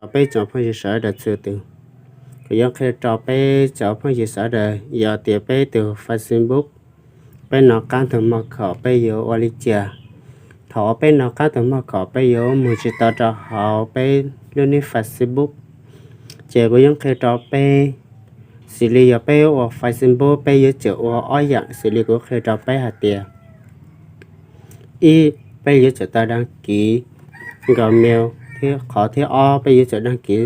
Peb tsoom phooj ywg sawv daws txhua tus, kuv yuav qhia rau peb cov phooj ywg sawv daws, yog tias peb tus Facebook, peb nov qab tus maj khom peb yuav ua li cas. Thaum uas peb nov qab tus maj khom peb yuav mus tsis tau rau hauv peb lub nick Facebook, ces kuv yuav qhia rau peb. Xws li yog peb ua Facebook peb yuav tsum ua ob yam xws li kuv qhia rau peb hais tias, ib, peb yuav tsum tau đăng ký Gmail, thiab qhov thib ob peb yuav tsum đăng ký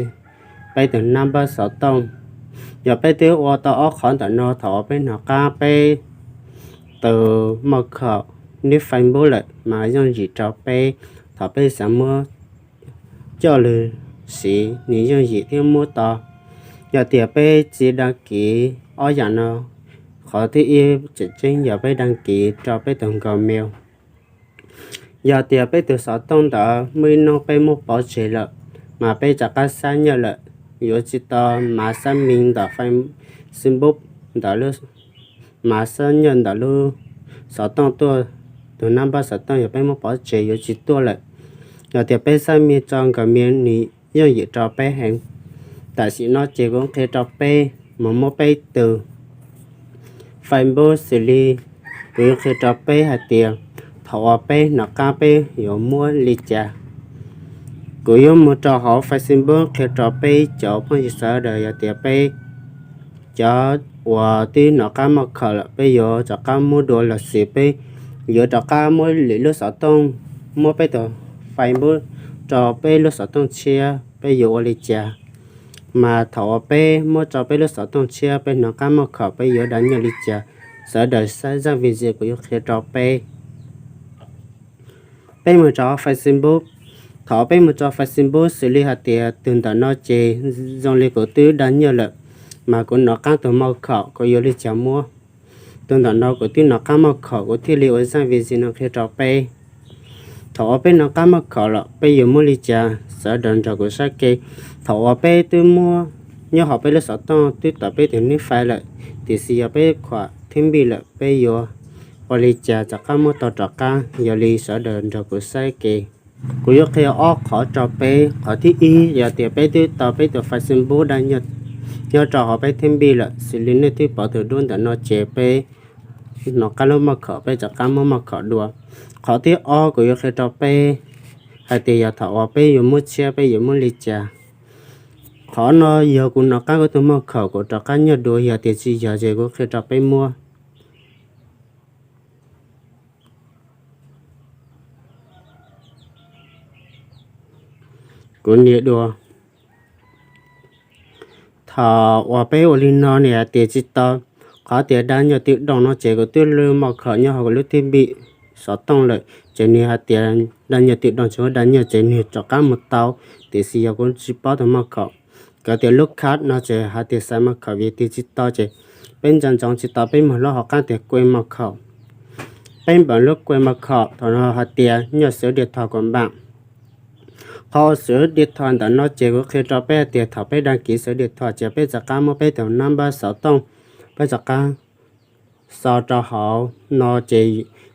peb tus nab npawb xov tooj. Yog peb twb ua tau ob qhov ntawm no, thaum uas peb nov qab peb tus maj khom nick Facebook lawm mas yooj yim rau peb, thaum peb xav muab coj los siv nws yooj yim thiab muab tau. Yog tias peb tsis đăng ký ob yam no, qhov thib ib tseem ceeb yog peb đăng ký rau peb tus Gmail. Yog tias peb tus xov tooj ntawd muaj ib hnub peb muab pov tseg lawm, mas peb rov qab xab nyaj lawm, yuav tsis tau mav xác minh ntawm Facebook ntawm lub, mav xác nhận ntawm lub xov tooj tuaj, tus nab npawb xov tooj yog peb muab pov tseg yuav tsis tuaj lawm. Yog tias peb xác minh tso Gmail nws yooj yim rau peb heev. Tam sim no ces kuv qhia rau peb mus muab peb tus Facebook xws li, kuv yuav qhia rau peb hais tias thaum uas peb nov qab peb yuav muab li cas. Kuv yuav mus rau hauv Facebook qhia rau peb cov phooj ywg sawv daws, yog tias peb cov uas twb nov qab maj khom lawm peb yuav rov qab muab dua los sis peb yuav rov qab muab lwm lub xov tooj, muab peb tus Facebook rau peb lub xov tooj tshiab peb yuav ua li cas. Mas thaum uas peb muab rau peb lub xov tooj tshiab peb nov qab maj khom peb yuav đăng nhập li cas, sawv daws saib zaj video kuv yuav qhia rau peb. Peb mus rau Facebook. Thaum peb mus rau Facebook xws li hais tias tus ntawm no ces zoo li kuv twb đăng nhập lawm, mas kuv nov qab tus maj khom kuv yuav li cas muab. Tus ntawm no kuv twb nov qab maj khom kuv thiaj li ua zaj video no qhia rau peb. Thaum uas peb nov qab maj khom lawm peb yuav muab li cas, sawv daws nrog kuv saib ke. Thaum uas peb twb muab nyob hauv peb lub xov tooj twb tawm peb tus nick fais lawm, tiam sis yog peb khuam thib npij lawm peb yuav ua li cas rov qab muab tau rov qab, yog li sawv daws nrog kuv saib ke. Kuv yuav qhia ob qhov rau peb. Qhov thib ib, yog tias peb twb tau peb tus Facebook đăng nhập nyob rau hauv peb thib npij lawm, xws li nej twb pom tus duab ntawm no ces peb nov qab lub maj khom peb rov qab muab maj khom dua. Qhov thib ob kuv yuav qhia rau peb hais tias yog thaum uas peb yuav muab tshiab peb yuav muab li cas. Qhov no yog kuv nov qab kuv tus maj khom kuv rov qab nyoj dua, yog tias tsis yog ces kuv qhia rau peb muab. Kuv nias dua. Thaum uas peb ua li no nws hais tias tsis tau, qhov tias đăng nhập tự động no ces kuv twb lub maj khom nyob hauv kuv lub thib npij xov tooj lawm, ces nws hais tias đăng nhập tự động tsis muaj đăng nhập ces nws rov qab mus tau, tiam sis yog kuv tsis paub tus maj khom. Kuv tias lub khab no ces hais tias xaiv maj khom vim tias tsis tau ces peb ntsia ntsoov tsis tau peb mus lub hauv qab tias quên mật khẩu. Peb npam lub quên mật khẩu, thaum no hais tias nhập số điện thoại của bạn. Qhov số điện thoại ntawm no ces kuv qhia rau peb hais tias thaum peb đăng ký số điện thoại ces peb rov qab muab peb tus nab npawb xov tooj, peb rov qab sau rau hauv no ces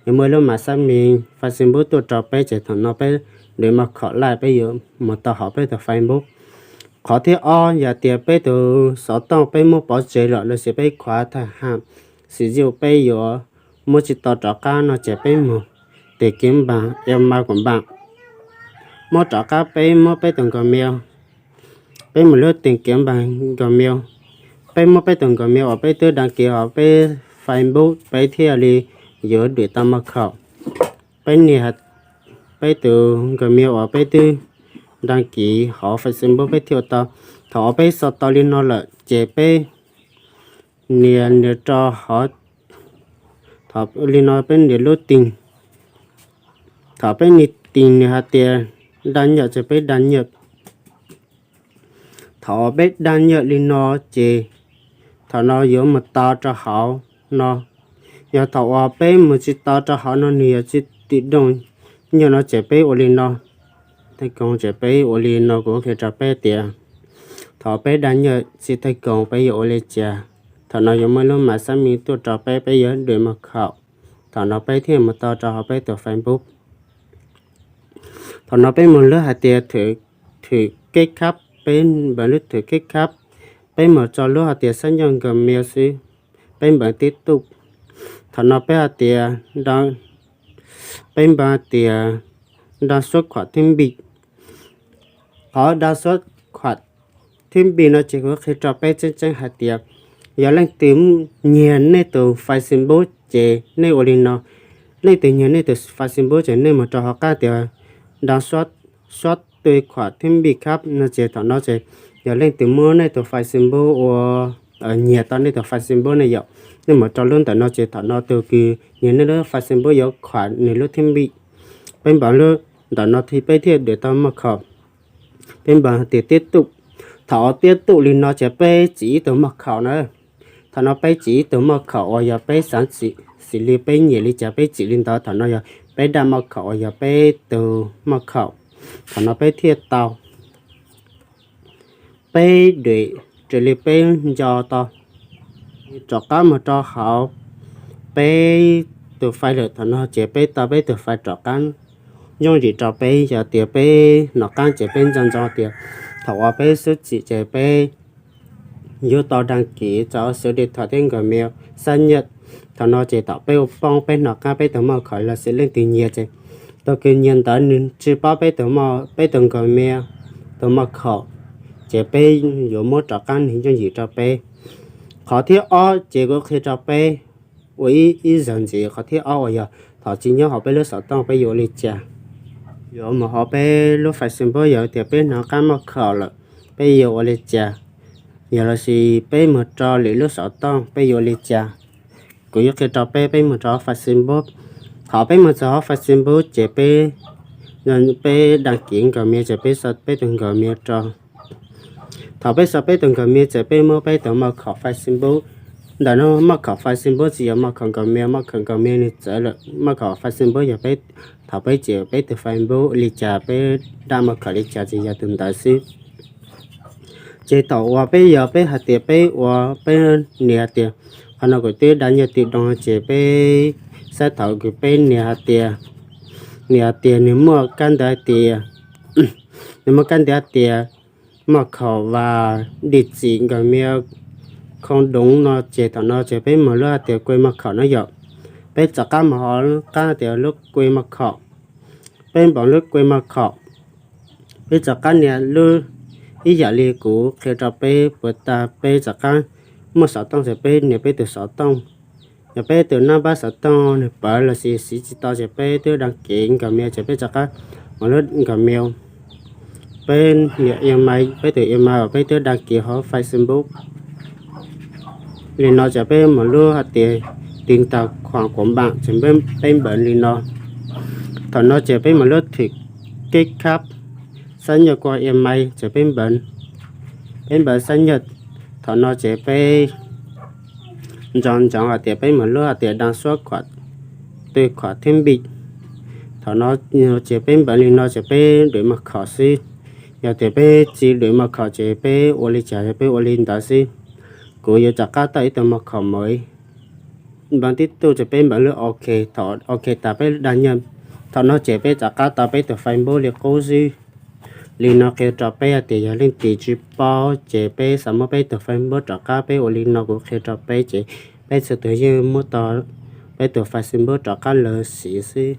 yuav muaj lub mã xác minh Facebook tuaj rau peb ces thaum no peb đuav mật khẩu lawm peb yuav mus tau hauv peb tus Facebook. Qhov thib ob, yog tias peb tus xov tooj peb muab pov tseg lawm los sis peb khuav tham haj, xim yu peb yuav muab tsis tau rov qab no ces peb mus tìm kiếm bằng email của bạn. Muab rov qab peb muab peb tus Gmail, peb mus lub tìm kiếm bằng Gmail, peb muab peb tus Gmail uas peb twb đăng ký hauv peb Facebook peb thiaj li yuav đuav tau mật khẩu. Peb nias peb tus Gmail uas peb twb đăng ký hauv Facebook peb thiaj ua tau. Thaum uas peb sau tau li no lawm ces peb nias nias rau hauv, thaum li no peb nias lub tìm. Thaum peb nias tìm nws hais tias đăng nhập ces peb đăng nhập. Thaum uas peb đăng nhập li no ces thaum no yuav mus tau rau hauv no. Yog thaum uas peb mus tsis tau rau hauv no nws yog tsis tìm được, nyob no ces peb ua li no. Theej koom ces peb ua li no kuv qhia rau peb tias thaum peb đăng nhập tsis thành công peb yuav ua li cas. Thaum no yuav muaj lub mã xác minh tuaj rau peb, peb yuav đuav mật khẩu. Thaum no peb thiaj mus tau rau hauv peb tus Facebook. Thaum no peb mus lub hais tias thử, thử kết nạp Peb npav lub thwm keb khab, peb mus rau lub hais tias xab nyaj Gmail xwb, peb npav tib tug. Thaum no peb hais tias, peb npav hais tias đăng xuất khoản thiết bị. Qhov đăng xuất khoản thiết bị no ces kuv qhia rau peb tseeb tseeb hais tias yog leej twg nyiag nej tus Facebook ces nej ua li no. Leej twg nyiag nej tus Facebook ces nej mus rau hauv qab tias đăng xuất khoản thiết bị khab no ces thaum no ces yog leej twg muab nej tus Facebook ua, nyiag tau nej tus Facebook ne yom, nej mus rau lub ntawm no ces thaum no tus kws nyiag nej lub Facebook yuav khuam nws lub thib npij. Peb npav lub ntawm no thiab peb thiaj dam tau maj khaum. Peb npav tias tib tug. Thaum tib tug li no ces peb tsim ib tug maj khaum na. Thaum no peb tsim ib tug maj khaum uas yog peb xav tsim, xws li peb nyiam li cas peb tsim li ntawd. Thaum no yog peb dam maj khaum uas yog peb tus maj khaum. Thaum no peb thiaj tau, peb dam raws li peb nco tau, rov qab mus rau hauv peb tus file lawm. Thaum no ces peb tau peb tus file rov qab yooj yim rau peb. Yog tias peb nov qab ces peb nco ntsoov tias thaum uas peb xub txim ces peb yuav tau đăng ký rau số điện thoại thiab Gmail xác nhận. Thaum no ces thaum peb ua poob peb nov qab peb tus maj khaum los sis leej twg nyiag ces tus kws nyiag ntawd nws tsis paub peb tus, peb tus Gmail, tus maj khaum, ces peb yuav muab rov qab nws yooj yim rau peb. Qhov thib ob ces kuv qhia rau peb ua ib zaug ntxiv. Qhov thib ob uas yog thaum tsis nyob hauv peb lub xov tooj peb yuav ua li cas? Yuav mus hauv peb lub Facebook, yog tias peb nov qab maj khaum lawm peb yuav ua li cas? Yog los sis peb mus rau lwm lub xov tooj peb yuav ua li cas? Kuv yuav qhia rau peb, peb mus rau Facebook. Thaum peb mus txog hauv Facebook ces peb, peb đăng ký Gmail ces peb xa peb tus Gmail rau. Thaum peb xa peb tus Gmail ces peb muab peb tus maj khaum Facebook. Ntawm no maj khaum Facebook tsis yog maj khaum Gmail, maj khaum Gmail nws txawv lawm. Maj khaum Facebook yog peb, thaum peb tsim peb tus Facebook li cas peb dam maj khaum li cas ces yog tus ntawd xwb. Ces thaum uas peb yog peb hais tias peb ua, peb nias tias, qhov no kuv twb dam nyiaj tw doo ces peb saib thaum kws peb nias hais tias, nias tias nws muaj kab ntawv tias, nws muaj kab ntawv tias maj khaum và địa chỉ Gmail không đúng no ces thaum no ces peb mus lub hais tias quên mật khẩu no yom. Peb rov qab mus hauv qab tias lub quên mật khẩu. Peb npav lub quên mật khẩu. Peb rov qab nias lub, ib yam li kuv qhia rau peb puas tas, peb rov qab muaj xov tooj ces peb nias peb tus xov tooj. Yog peb tus naj npab xov tooj nws pawv los sis siv tsis tau ces peb twb đăng ký Gmail ces peb rov qab mus lub Gmail. Peb nias email, peb tus email uas peb twb đăng ký hauv Facebook. Li no ces peb mus lub hais tias tìm tài khoản của bạn ces peb npav li no. Thaum no ces peb mus lub thwm keb khab xác nhận qua email ces peb npav, peb npav xác nhận. Thaum no ces peb ntsoov ntsoov hais tias peb mus lub hais tias đăng xuất khoản, tài khoản thiết bị. Thaum no ces peb npav li no ces peb dam maj khaum xwb. Yog tias peb tsis dam maj khaum ces peb ua li cas ces peb ua li ntawd xwb. Kuv yuav rov qab tau ib tug maj khaum mus. Npav tib tug ces peb npav lub OK. Thaum OK tas peb đăng nhập. Thaum no ces peb rov qab tau peb tus Facebook li qub xwb. Li no qhia rau peb hais tias yog leej twg tsis paub ces peb xav muab peb tus Facebook rov qab peb ua li no kuv qhia rau peb ces peb txhua tus yeej muab tau peb tus Facebook rov qab lawv siv xwb.